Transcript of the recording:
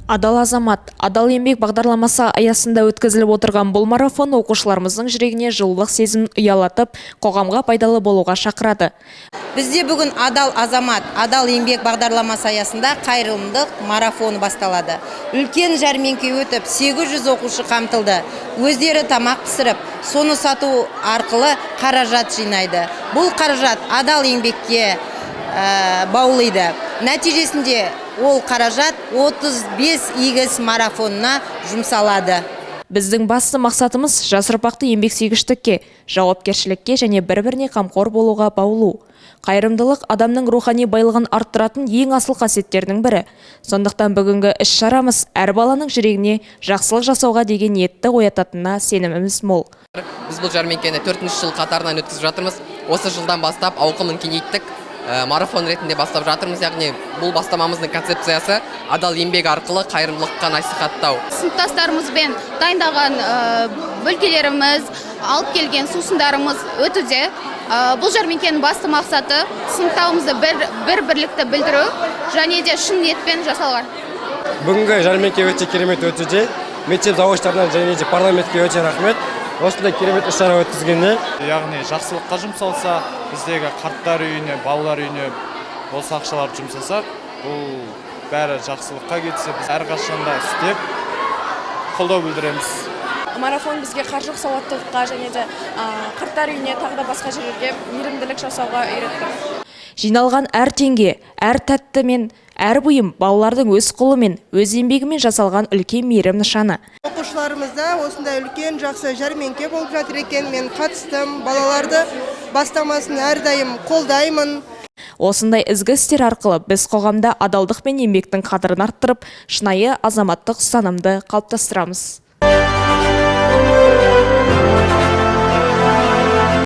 Адал азамат, адал еңбек бағдарламасы аясында өткізіліп отырған бұл марафон оқушыларымыздың жүрегіне жылулық сезімін ұялатып, қоғамға пайдалы болуға шақырады. Бізде бүгін «Адал азамат, адал еңбек» бағдарламасы аясында қайырымдылық марафоны басталады. Үлкен жәрмеңке өтіп, 800 оқушы қамтылды. Өздері тамақ пісіріп, соны сату арқылы қаражат жинайды. Бұл қаражат адал еңбекке баулиды. Нәтижесінде ол қаражат 35 игі іс марафонына жұмсалады. Біздің басты мақсатымыз – жас ұрпақты еңбексүйгіштікке, жауапкершілікке және бір-біріне қамқор болуға баулу. Қайырымдылық – адамның рухани байлығын арттыратын ең асыл қасиеттердің бірі. Сондықтан бүгінгі іс-шарамыз әр баланың жүрегіне жақсылық жасауға деген ниетті оятатынына сеніміміз мол. Біз бұл жәрмеңкені төртінші жыл қатарынан өткізіп жатырмыз. Осы жылдан бастап ауқымын кеңейттік, марафон ретінде бастап жатырмыз. Яғни бұл бастамамыздың концепциясы – адал еңбек арқылы қайырымдылыққа насихаттау. Сыныптастарымызбен дайындаған бөлкелеріміз, алып келген сусындарымыз өтуде. Бұл жәрмеңкенің басты мақсаты – сыныптарымызды бір бірлікті білдіру және де шын ниетпен жасалған. Бүгінгі жәрмеңке өте керемет өтуде. Мектеп завучтарына және де парламентке өте рахмет осындай керемет іс шара өткізгеніне. Яғни жақсылыққа жұмсалса, біздегі қарттар үйіне, балалар үйіне осы ақшаларды жұмсасақ, бұл бәрі жақсылыққа кетсе, біз әрқашанда істеп қолдау білдіреміз. Марафон бізге қаржылық сауаттылыққа және де қарттар үйіне, тағы да басқа жерлерге мейірімділік жасауға үйретті. Жиналған әр теңге, әр тәтті мен әр бұйым – балалардың өз қолымен, өз еңбегімен жасалған үлкен мейірім нышаны. Оқушыларымызда осындай үлкен, жақсы жәрмеңке болып жатыр екен. Мен қатыстым. Балаларды бастамасын әрдайым қолдаймын. Осындай ізгі істер арқылы біз қоғамда адалдық пен еңбектің қадірін арттырып, шынайы азаматтық ұстанымды қалыптастырамыз.